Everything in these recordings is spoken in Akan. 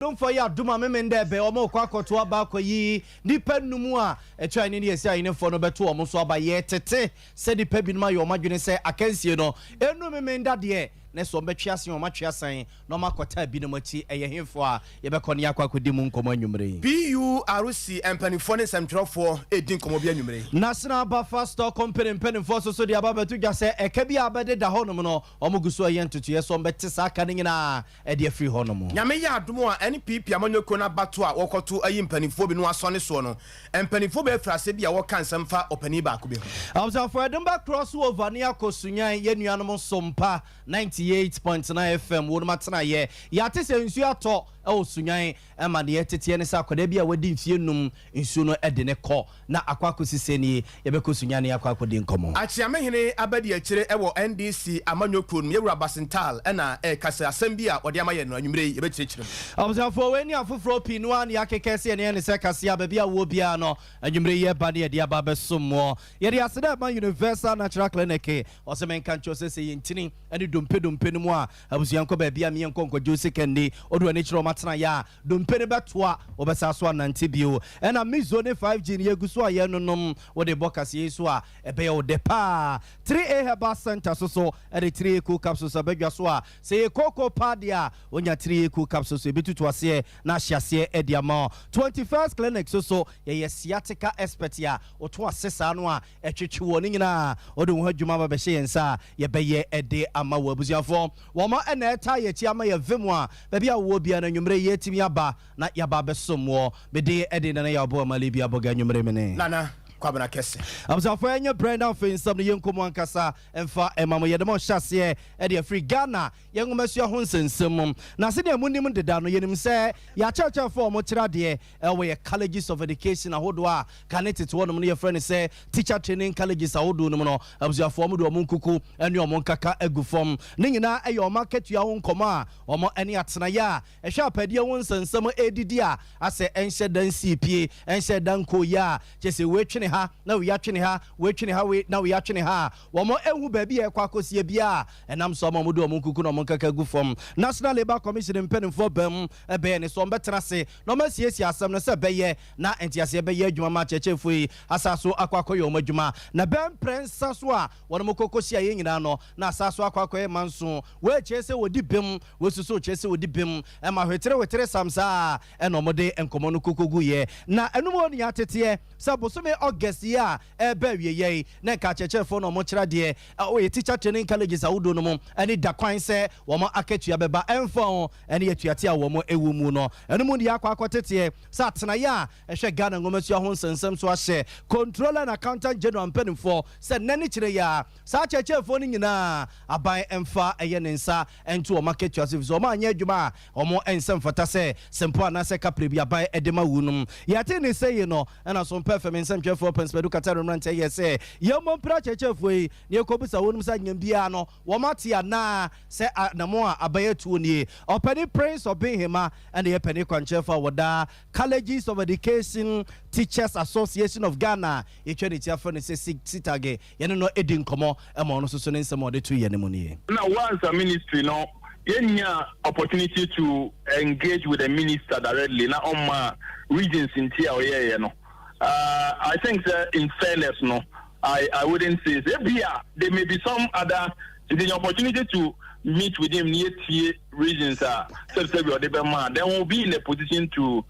Domfoɔ yi adom a Memenda ɛbɛ wɔn rekɔ akɔto aba akɔyi nnipa nnum a ɛtwa ne ne yɛsi ahenefoɔ no bɛto wɔn so aba. Yɛtete sɛ nnipa binom ayɛ wɔn adwene sɛ akansie no ɛnu Memenda deɛ na sɛ wɔbɛtwe asen wɔn atwe asan na wɔn akɔtaa binom akyi. Ɛyɛ hefoɔ a yɛbɛkɔ ne yɛakɔ akɔdi mu nkɔmmɔ anwummerɛ yi? PURC mpanimfoɔ ne nsɛmtwerɛfoɔ redi nkɔmmɔ bi anwummerɛ yi. National Buffer Stock Company mpanimfoɔ nso so de aba abɛto dwa sɛ ɛka bi a abɛdeda hɔnom no, wɔn gu so reyɛ ntotoeɛ sɛ wɔbɛte saa ka no nyinaa de afiri hɔnom. Nyame yɛ adom a, NPP amanyɔkuo no abatoɔ a wɔkɔto ayi mpanimfoɔ bi na wɔasɔne soɔ no, mpanimfoɔ bɛyɛ afiri aseɛ bi a wɔka nsɛm fa ɔpanin baako bi ho. Abusuafoɔ, yɛde mo bɛ cross over ne akɔ Sunyani, yɛn nuanom Sompa 98.9 FM wɔnom atenaeɛ. Yɛate sɛ nsuo atɔ wɔ Sunyani ma deɛ ɛteteɛ ne sɛ akwadaa bi a wadi mfeɛ num nsuo no de no kɔ na akɔ akɔsi sɛ nie. Yɛbɛkɔ Sunyani akɔ akɔdi nkɔmmɔ. Akyeamehene abadiakyire wɔ NDC amanyɔ kuo no mu, Yɛwura Basental na ɛrekasa. Asɛm bi a ɔde ama yɛn no, anwummerɛ yi yɛbɛkyerɛkyerɛ mu. Abusuafoɔ, wei ne afoforɔ pii no ara na yɛakeka sɛ yɛne yɛn ne sɛ kaseɛ a baabi a wowɔ biara no, anwummerɛ yi yɛreba ne yɛde aba abɛsom moɔ. Yɛde aseda rema Universal Natural Clinic. Ɔse menka nkyerɛ wo sɛ, sɛ yɛn ntini ne dompe dompe no mu a, abusua nkɔ baabi a meɛ nkɔ nkɔgye wo sika nni. Wode w'ani kyerɛ wɔn atenaeɛ a, dompe no bɛtoa, wobɛsan so anante bio. Ɛna Mizo ne 5G no yɛgu so a yɛrenonom. Wode bɔ kaseɛ yi so a, ɛbɛyɛ wo dɛ paa. 3A Herbal Centre nso so de 3A Cool Capsules aba dwa so a, sɛ ɛyɛ kooko paa deɛ a, wonya 3A Cool Capsules a, ɛbɛtutu aseɛ na ahyɛ aseɛ de ama wo. 21st Clinic nso so, yɛyɛ sciatica expert a, woto ase saa no a, ɛtwetwe wɔ ne nyinaa. Wode wo ho adwuma ba bɛhyɛ yɛn nsa a, yɛbɛyɛ de ama wo. Abusuafoɔ, wɔn na ɛtaa yɛn akyi ama yɛn vem a, baabi a wowɔ biara no, anwummerɛ yi yɛatumi aba na yɛaba abɛsom woɔ. Me din de Nana Yaw Boamah Libya Boga, anwummerɛ yi me ne. Nana Kwabena Kɛse. Abusuafoɔ, ɛnyɛ berɛ na afei nsɛm no yɛnkɔ mu ankasa mfa mma mo. Yɛde mo hyɛ aseɛ de afiri Ghana yɛn nwomasua ho nsɛnsɛm mu. Na sɛdeɛ monim deda no, yɛnim sɛ yɛn akyerɛkyerɛfoɔ a wɔkyerɛ adeɛ wɔ yɛn colleges of education ahodoɔ a kane tete hɔnom no yɛfrɛ no sɛ teacher training colleges ahodoɔ no mu no, abusuafoɔ wɔde wɔn nkuku ne wɔn nkaka agu fam. Ne nyinaa yɛ wɔn akatua ho nkɔmmɔ a wɔn ne atenaeɛ a ɛhwɛ apɛdeɛ ho nsɛnsɛm redidi a asɛ ɛnhyɛ da nsii pie, ɛnhyɛ da nkɔɔ yie a kyerɛ sɛ wei twene ha na wei atwene ha, wei twene ha wei na wei atwene ha a wɔnhu baabi a ɛrekɔ akɔsie biara a ɛnam so ama wɔde wɔn nkuku ne wɔn nkaka agu fam. National Labour Commission mpanimfoɔ baam bɛyɛ ne sɛ wɔbɛtena ase na wɔasiesie asɛm no sɛ ɛbɛyɛ na nteaseɛ bɛyɛ adwuma ma akyerɛkyerɛfoɔ yi asa so akɔ akɔyɛ wɔn adwuma. Na bɛn mprɛnsa so a wɔn kɔ kɔhyia yɛn nyinaa no na asa so akɔ akɔyɛ manso. Wei kyerɛ sɛ wɔdi bem, wei nso so kyerɛ sɛ wɔdi bem. Ɛma hwetere hwetere sam saa ɛna wɔde nkɔmmɔ no kɔkɔ guiɛ. Na ɛno mu onua teteɛ sɛ bosome August yi a ɛreba awieɛ yi na nka akyerɛkyerɛfoɔ na wɔkyerɛ adeɛ wɔ yɛ teacher training colleges ahodoɔ no mu ɛne da kwan sɛ wɔn akatua bɛba ɛmfa ho ɛne atuate a wɔn ɛwɔ mu no. Ɛno mu deɛ akɔ akɔteteɛ sɛ atenaeɛ a ɛhwɛ Ghana nwomasua ho nsɛnsɛm so ahyɛ Controller and Accountant General mpanimfoɔ sɛ nnɛ ne kyerɛ yi ara saa akyerɛkyerɛfoɔ no nyinaa aban mfa ɛyɛ ne nsa nto wɔn akatua so efisɛ wɔn anyɛ adwuma a wɔn nsa mfata sɛ sɛmpo anaasɛ kaprɛ bi aban de ma wunom. Yɛte ne sɛ yi no ɛna so mpɛ fam nsɛmtwerɛfoɔ Pɛnsmadu Katare mmeranteɛ yɛ sɛ yɛmmɔ mpira akyerɛkyerɛfoɔ yi na yɛkɔbisa wɔnom sɛ anyam biara no wɔn ate anaa sɛ anamɔn a aban atuo nie. Ɔpanin Prince Ɔbenhema ɛna ɛyɛ panin kwankyerɛfoɔ a wɔda Colleges of Education Teachers Association of Ghana a yɛtwa ne ti afrɛ no sɛ CTAG. Yɛne no adi nkɔmmɔ ma ɔno nso so ne nsɛm a ɔde too yɛn anim nie. Na once a ministry no yɛnnya opportunity to engage with the minister directly na ɔmma reasons nti a ɔyɛɛyɛ no, I think sɛ in fairness no I wouldn't say sɛ ebia there may be some other nti nya opportunity to meet with him ne yɛtie reasons a sɛbisɛbi ɔde bɛma a, then we'll be in a position to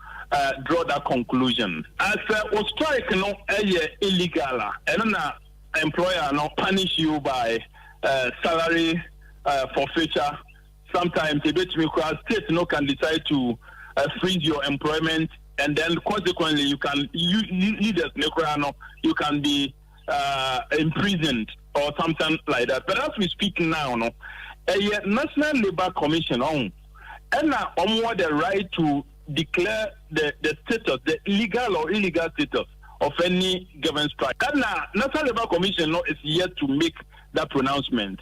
draw that conclusion. Sɛ wo strike no yɛ illegal a, ɛno na employer no punish you by salary forfeiture. Sometimes ebetumi koraa state no can decide to freeze your employment, and then consequently you can you, you leaders ne koraa no, you can be imprisoned or something like that. But as we speak now no, ɛyɛ National Labour Commission ɔn ɛna wɔn wɔ the right to declare the status, the legal or illegal status of any given strike. Ɛna National Labour Commission no is yet to make that pronouncement.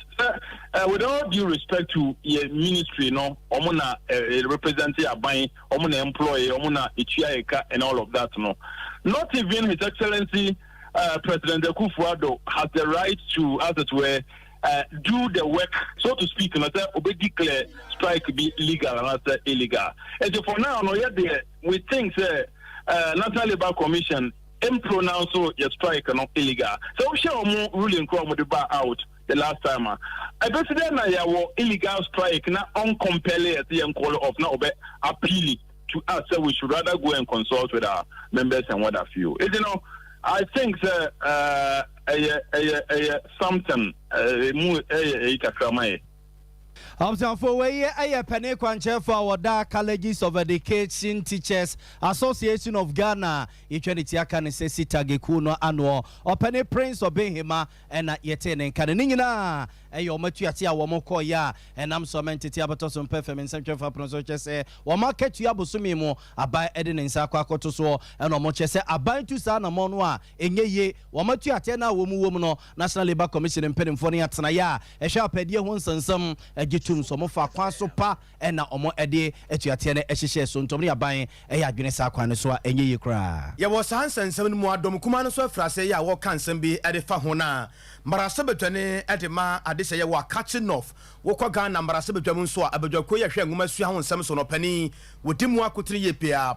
With all due respect to your ministry no, wɔn na represent aban, wɔn na employ, wɔn na etua eka and all of that no. Not even His Excellency President Akufo-Addo has the right to, as it were, do the work, so to speak, na sɛ obe declare strike bi legal anaasɛ illegal. Nti for now no, yɛ deɛ, we think sɛ National Labour Commission mpronounce yɛ strike no illegal. Sɛ wohyɛ wɔn ruling kora wɔn de ba out the last time a, ɛbɛsi dɛ na yɛwɔ illegal strike na ɔncompel yɛ sɛ yɛn call off na ɔbɛ appeal to us sɛ we should rather go and consult with our members and what have you. I think sɛ ɛyɛ something mu ɛyɛ ɛyi kakra ma yɛ. Abusuafo, wei ɛyɛ panin kwankyerɛfo a wɔda Colleges of Education Teachers Association of Ghana, yɛtwa ne ti aka ne sɛ CETAG kuo no anoɔ, ɔpɛne Prince Ɔbɛnhema, ɛna yɛtee ne nka no. Ne nyinaa ɛyɛ ɔma tuate a wɔn kɔɔyɛ a ɛnam so ɔma ntete abɛtɔ so mpɛ fam nsɛmtwɛmfa pono so kyɛ sɛ wɔn akatua bosome mu aban ɛde ne nsa akɔ akɔto soɔ. Ɛna ɔmo kyɛ sɛ aban tu saa anamɔ no a ɛnyɛ yie. Wɔn atuateɛ no a wɔn mu wɔ mu no, National Labour Commission mpanimfoɔ no atenaeɛ a ɛhwɛ apɛdeɛ ho nsɛnsɛm agye tum so ɔmo fa kwan so pa ɛna ɔmo ɛde atuateɛ no ɛhyehyɛ so. Ntɔm ne aban ɛyɛ adwene saa kwan no so a, ɛnyɛ yie koraa. Yɛwɔ saa nsɛnsɛm no mu, adɔm kuma no so afiri ase yɛ a wɔka nsɛm bi de fa ho no a mmarahyɛbadwane de ma ade sɛ yɛwɔ Akatsi North. Wokɔ Ghana mmarahyɛbadwa mu nso a, abadwakuo yɛhwɛ nwoma sua ho nsɛm so no, ɔpani wɔdi mu akotene yie paa.